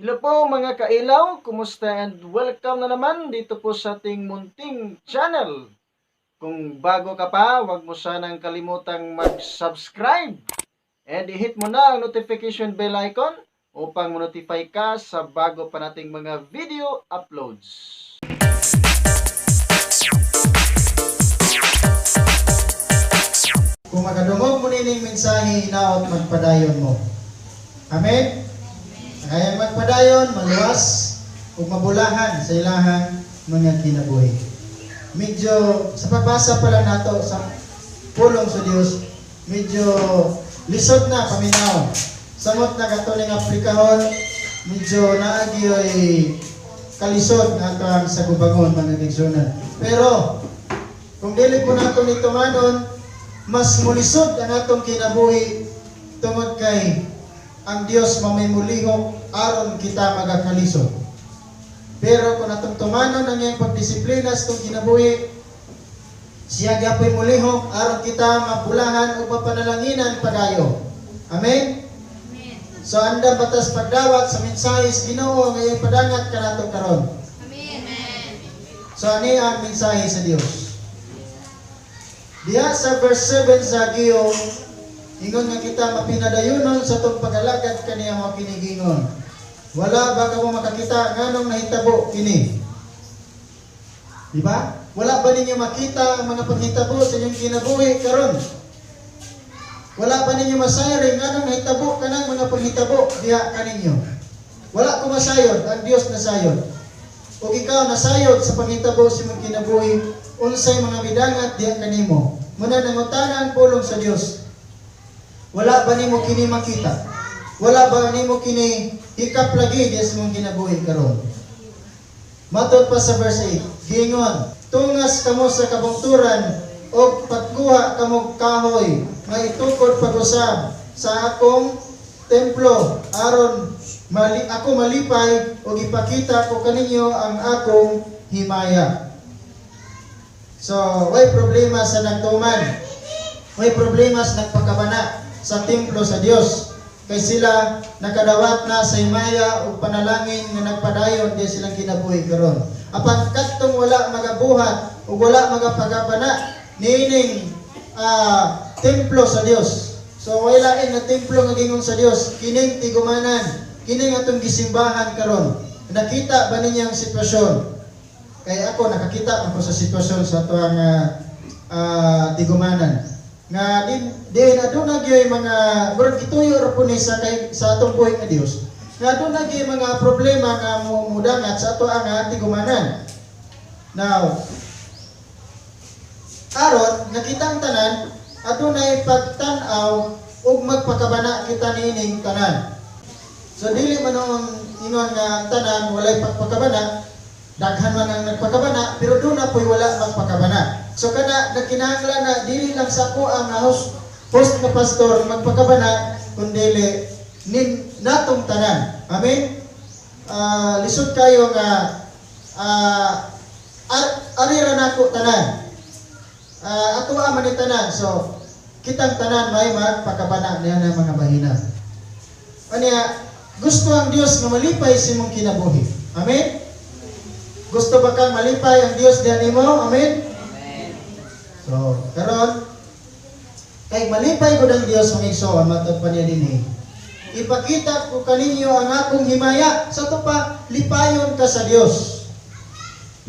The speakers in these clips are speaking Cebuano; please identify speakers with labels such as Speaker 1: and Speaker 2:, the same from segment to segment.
Speaker 1: Hello po, mga kailaw, kumusta and welcome na naman dito po sa ating munting channel. Kung bago ka pa, wag mo sanang kalimutang mag-subscribe and i-hit mo na ang notification bell icon upang notify ka sa bago pa nating mga video uploads.
Speaker 2: Kung makadungog mo nining mensahe, hinaot magpadayon mo. Amen? Kaya magpadayon, maluwas, ug mabulahan sa ilahang mga kinabuhi. Medyo, sa pagbasa pa lang nato sa pulong sa Dios, medyo lisod na paminaw. Samot na kato ning aplikahon, medyo naagyoy kalisod nga ato ang sagubangon, mga kaigsuonan. Pero, kung dili po nato ni tumanon, mas mulisod ang atong kinabuhi tungod kay ang Dios mamay mulihok aron kita magakalisod. Pero kung atong tumanon ang iyang pagdisiplina sa atong kinabuhi, siya gyapoy mulihok aron kita mabulahan ug mapanalanginan pagayo. Amen? So andam batas pagdawat sa mensahe sa Ginoo nga iyang padangat kanato karon.
Speaker 3: Amen.
Speaker 2: So ani ang mensahe sa Dios. Diha sa verse 7 sa Hageo, ingon nga kita mapinadayonon sa atong pag-alagad kaniya mo kinigingon. Wala ba kamo makakita nganong nahitabo kini? Di ba? Wala ba ninyo makita ang mga panghitabo sa inyong kinabuhi karon? Wala ba ninyo masayri nganong nahitabo kanang mga panghitabo diha kaninyo? Wala ko masayod, ang Dios nasayod. Ug ikaw nasayod sa panghitabo sa imong kinabuhi, unsay mga midangat diha kanimo? Muna nangutana ang pulong sa Dios. Wala ba nimo kini makita? Wala ba nimo kini hikap lagi diha sa imong kinabuhi karon? Matod pa sa verse 8, giingon, "Tungas kamo sa kabungturan og pagkuha kamo kahoy nga itukod pag-usab sa akong templo aron mali ako malipay ug ipakita ko kaninyo ang akong himaya." So, way problema sa nagtuman. Way problema sa nagpakabana sa templo sa Dios. Kay sila nakadawat na sa himaya ug panalangin nga nagpadayon di silang kinabuhi karon. Apan kadtong wala magabuhat ug wala magapagabana niining templo sa Dios. So way lain na templo nga gingon sa Dios, kining tigumanan, kining atong gisimbahan karon. Nakita ba ninyo ang sitwasyon? Kay ako nakakita man ko sa sitwasyon sa atuang tigumanan. Nga din din aduna gyoy mga murag gituyo ra po ni sa kay sa atong buhi nga Dios. Nga aduna gyoy mga problema nga mudangat sa ato ang tigumanan. Now, aron nakita ang tanan, adunay pagtan-aw ug magpakabana kita niining tanan. So dili man ang ingon nga ang tanan walay pagpakabana, daghan man ang nagpakabana, pero doon na po'y wala magpakabana. So kana nagkinahanglan na dili lang sa ako ang host nga pastor magpakabana, kundi nin natong tanan. Amen? Lisod kayo nga ari ra nako tanan. Ato man ni tanan. So kitang tanan may magpakabana niya na mga bahina. Anya, gusto ang Dios nga malipay sa imong kinabuhi. Amen? Gusto ba kang malipay ang Dios diyan nimo? Amen? So, karon kay malipay gud ang Dios, mga igsoon, matod pa niya dinhi. "Ipakita ko kaninyo ang akong himaya." Sa to pa, lipayon ka sa Dios.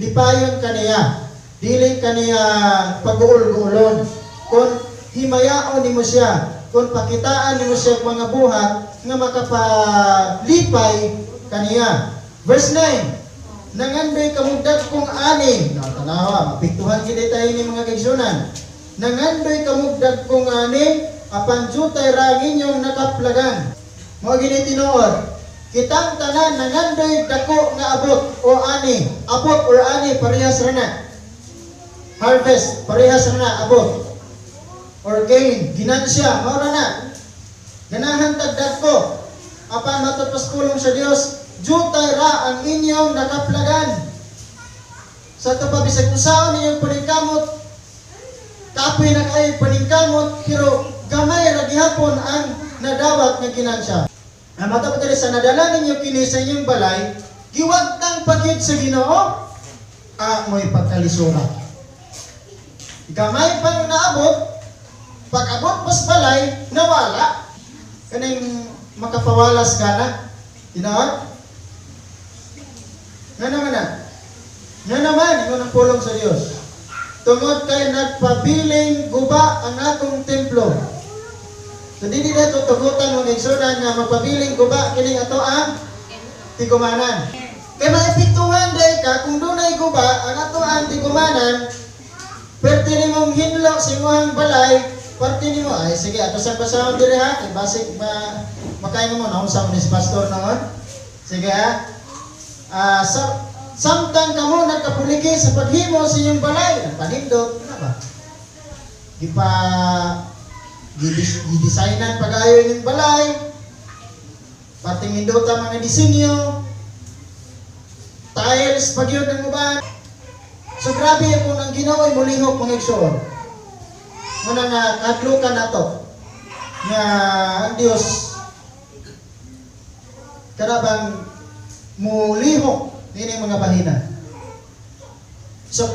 Speaker 2: Lipayon ka niya. Dili ka niya pag-uul-guulon. Kung himayaon nimo siya, kung pakitaan nimo siya og mga buhat nga makapalipay kaniya. Verse 9, "Nangandoy kamog dagkong ani." No, tanawa, mapiktuhan gid tayo ni mga kaigsuonan. "Nangandoy kamog dagkong ani, apan jutay ra ang inyong nakaplagan." Mao gini tinuod. Kitang tanan nangandoy dako nga abot o ani. Abot or ani, parehas ra na. Harvest, parehas ra na abot. Or gain, ginansya, mao ra na. Ganahan tag dagko. Apan matod pas pulong sa Dios, jutay ra ang inyong nakaplagan. Sa ito pa, bisag unsaon ninyong paningkamot, kapoy na kayo paningkamot, pero gamay ra gihapon ang nadawat nga ginansya. Ang mata diri sa nadala ninyo kini sa inyong balay, giwagtang pa gyud sa Ginoo, amoy pagkalisura. Gamay pang naabot, pag-abot mo sa balay, nawala. Kaning makapawalas ka na. Tinuod? Nga naman na. Nga naman, ingon ang pulong sa Dios. Tungod kay nagpabiling guba ang akong templo. So dili na ito tugutan, mga igsuonan, nga magpabiling guba kining ato ang tigumanan. Kay maepektuhan dahil ka kung dunay guba ang ato ang tigumanan, perti nimong hinlo sa imong balay, parte nimo ay sige ato sa basahon diri ha, kay basig ma makain mo na unsa man ni si pastor noon. Sige ha. Sa samtang kamo nagkapuligi sa paghimo sa inyong balay, nagpanindot, ano ba? Gipa gidesignan pagayo inyong balay, pating indota mga disenyo, tiles pagyud ng uban. So grabe kung ang Ginoo ay mulihok, mga igsoon. Muna nga kadlukan nato nga ang Dios kada bang mulihok nini mga bahina. So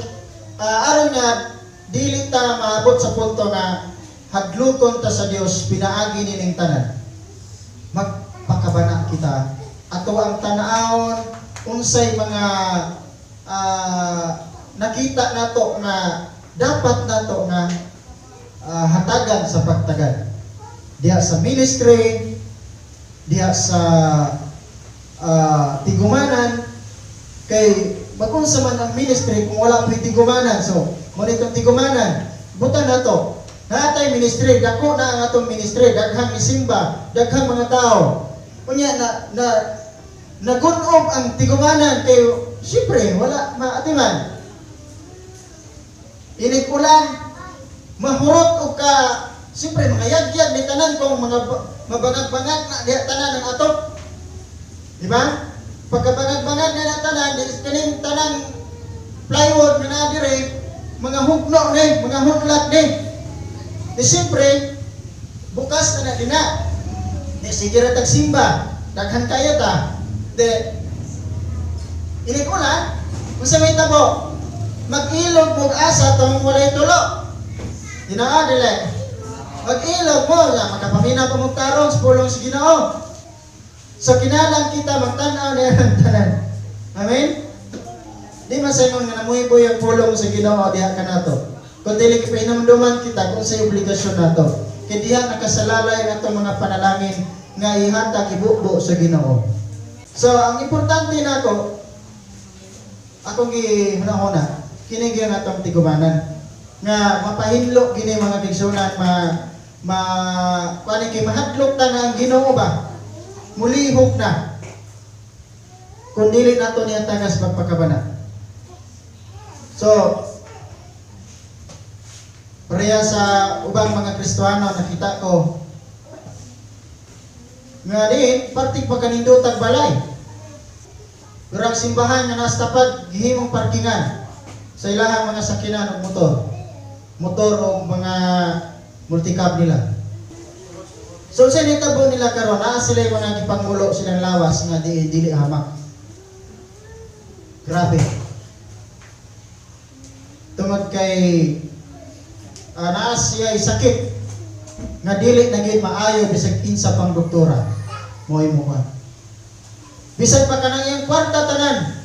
Speaker 2: aron nga dili ta maabot sa punto nga hadlokon ta sa Dios pinaagi nining tanan, magpakabana kita, ato ang tan-awon unsay mga nakita nato nga dapat nato nga hatagan sa pagtagad diha sa ministry, diha sa tigumanan, kay magunsa man ang ministry kung wala po'y tigumanan? So mo nitong tigumanan, butan nato natay ministry, dako na ang atong ministry, daghang isimba, daghang mga tao, unya na na nagunob ang tigumanan kay siyempre wala maatiman, inig ulan mahurot og ka, siyempre mga yagyag ni tanan kung mga mabangag-bangag na diha tanan ang atop, di ba? Pagkabangag-bangag na na tanan di kaning tanang plywood nga naa dire, mga hugno ni, mga hunlat ni, di siyempre bukas na na dina di sige ra tag simba, daghan kayo ta, di inig ulan, unsa may tabo? Mag-ilog mog asa tong walay tulo. Dinaa dili? Mag-ilog mo ya, makapamina pa mong tarong sa pulong sa Ginoo. So kinalang kita magtan-aw niya ng tanan. Amen. Di man sa ingon nga namuhiboy ang pulong sa Ginoo diha kanato. Kung dili pahinumduman kita kung sa obligasyon nato. Kay diha nakasalalay ang atong mga panalangin nga ihatag ibubo sa Ginoo. So ang importante nako, akong gihuna-huna, kini gyud ang atong tigumanan nga mapahinlo gini, mga kaigsuonan, ma ma kuan kay mahadlok ta nga ang Ginoo ba mulihok na kung dili nato niya tagas pagpakabana. So pareha sa ubang mga Kristohano, nakita ko nga din parting pagkanindotag balay, pero ang simbahan nga nasa tapad gihimong parkingan sa ilahang mga sakinan og motor motor o mga multicab nila. So sa nitabo nila karon, naa sila yung mga gipangulo silang lawas nga di dili hamak. Grabe. Tungod kay naa siya sakit nga dili na gyud maayo bisag kinsa pang doktora mo'y mo ka. Bisan pa kanang iyang kwarta tanan,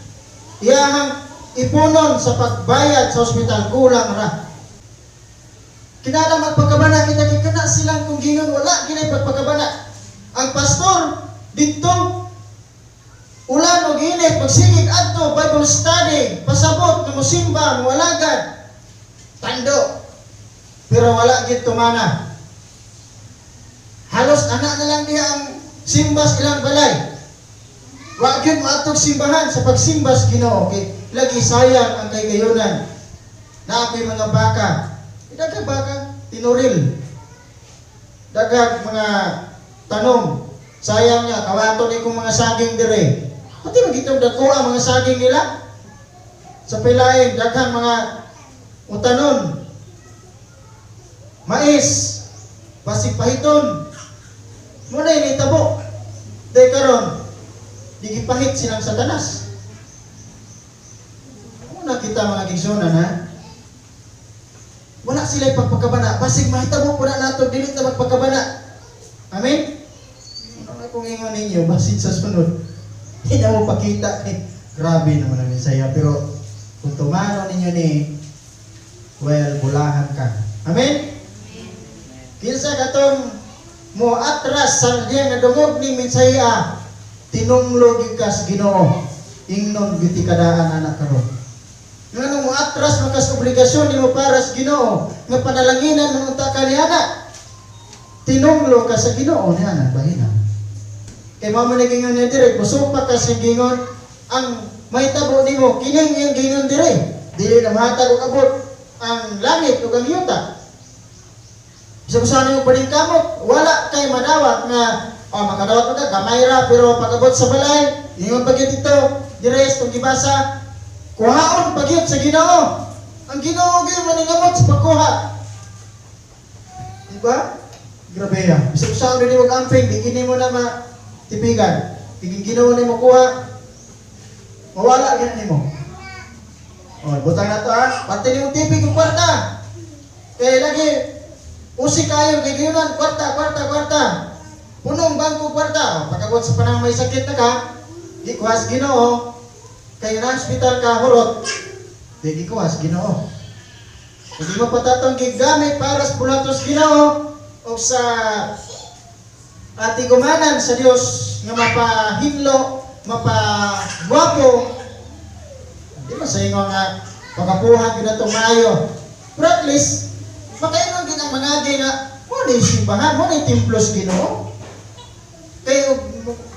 Speaker 2: iyahang ipunon sa pagbayad sa ospital, kulang ra. Kinala magpagkabana kita kay kana silang kung gingon wala ginay pagpagkabana. Ang pastor didto ulan o init pagsigig adto Bible study, pasabot nga mosimba, moalagad, tando. Pero wala gid tumana. Halos ana na lang diha ang simbas ilang balay. Wa gyud moadtog simbahan sa pagsimbas Ginoo kay lagi sayang ang kaygayunan. Naa ko'y mga baka. Daghang baka, tinuril. Daghang mga tanom. Sayang niya, kawato ni kong mga saging dire. Pati magitong dako ang mga saging nila. Sa pilain, daghang mga utanon. Mais, basig pahiton. Muna ini tabo. Day karon, di gipahit silang Satanas. Muna kita, mga kaigsuonan, ha? Wala sila pagpakabana. Basig mahitabo po na nato, dili ta magpakabana. Amen? Ano na kung ingon ninyo, basin sa sunod, hindi na mo pakita. Eh, grabe naman ang Isaiah. Pero kung tumano ninyo ni, well, bulahan ka. Amen? Kinsa katong mo atras sa diya nga dungog ni Mensaya, tinunglo gyud ka sa Ginoo. Ingnon biti kadaan anak karon. Ngano mo atras man ka sa obligasyon nimo para sa Ginoo nga panalanginan man unta ka niana. Tinunglo ka sa Ginoo niana bahina. Kay mao man gingon niya dire, musupak ka sa gingon ang mahitabo nimo kining iyang gingon dire. Dili na mahatag og abot ang langit ug ang yuta. Bisa ko nimo kamot, wala kay madawat nga oh, makadawat ka gamay ra, pero pag-abot sa balay, ingon pa gyud dito, dire sa gibasa, kuhaon pa gyud sa Ginoo. Ang Ginoo gyud maningamot sa pagkuha. Di ba? Grabe ya. Bisa ko sa nimo amping, di kini mo na matipigan. Tiging Ginoo nimo kuha, mawala gyud nimo. Oh, butang na to ha. Pati nimo tipig og kwarta. Kay lagi usi kayo kay gayunan kwarta, kwarta, kwarta. Punong bangko kwarta. O, pag-abot sa panahon may sakit na ka, di kuha sa Ginoo. Kay na hospital ka hurot, di gikuha sa Ginoo. Kung di mo patatong gigamit para sa bulatos Ginoo o sa atigumanan sa Dios nga mapahinlo, mapagwapo, di ba sa ingon nga pagapuhan gyud natong maayo. Pero at least makaingon gid ang mga nga mo ni simbahan, mo ni templo sa Ginoo. Kay og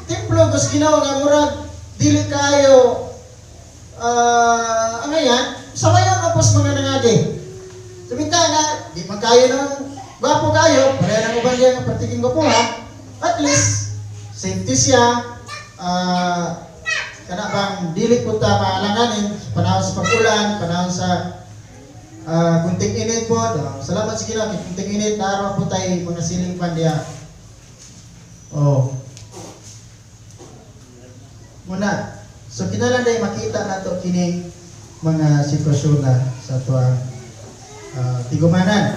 Speaker 2: templo sa Ginoo nga murag dili kayo ang ngayan, sawayon mo pos mga nangagi. Suminta nga, di man kayo ng gwapo kayo, pareha ng uban diya nga partiking gwapo ha. At least, safety siya, kana bang dili po ta maalanganin panahon sa pag-ulan, panahon sa kunting init po. Salamat sa Ginoo kay kunting init naro po tay mga ceiling fan diya. Oh. Muna. So kinahanglan day makita nato kining mga sitwasyon na sa atuang tigumanan.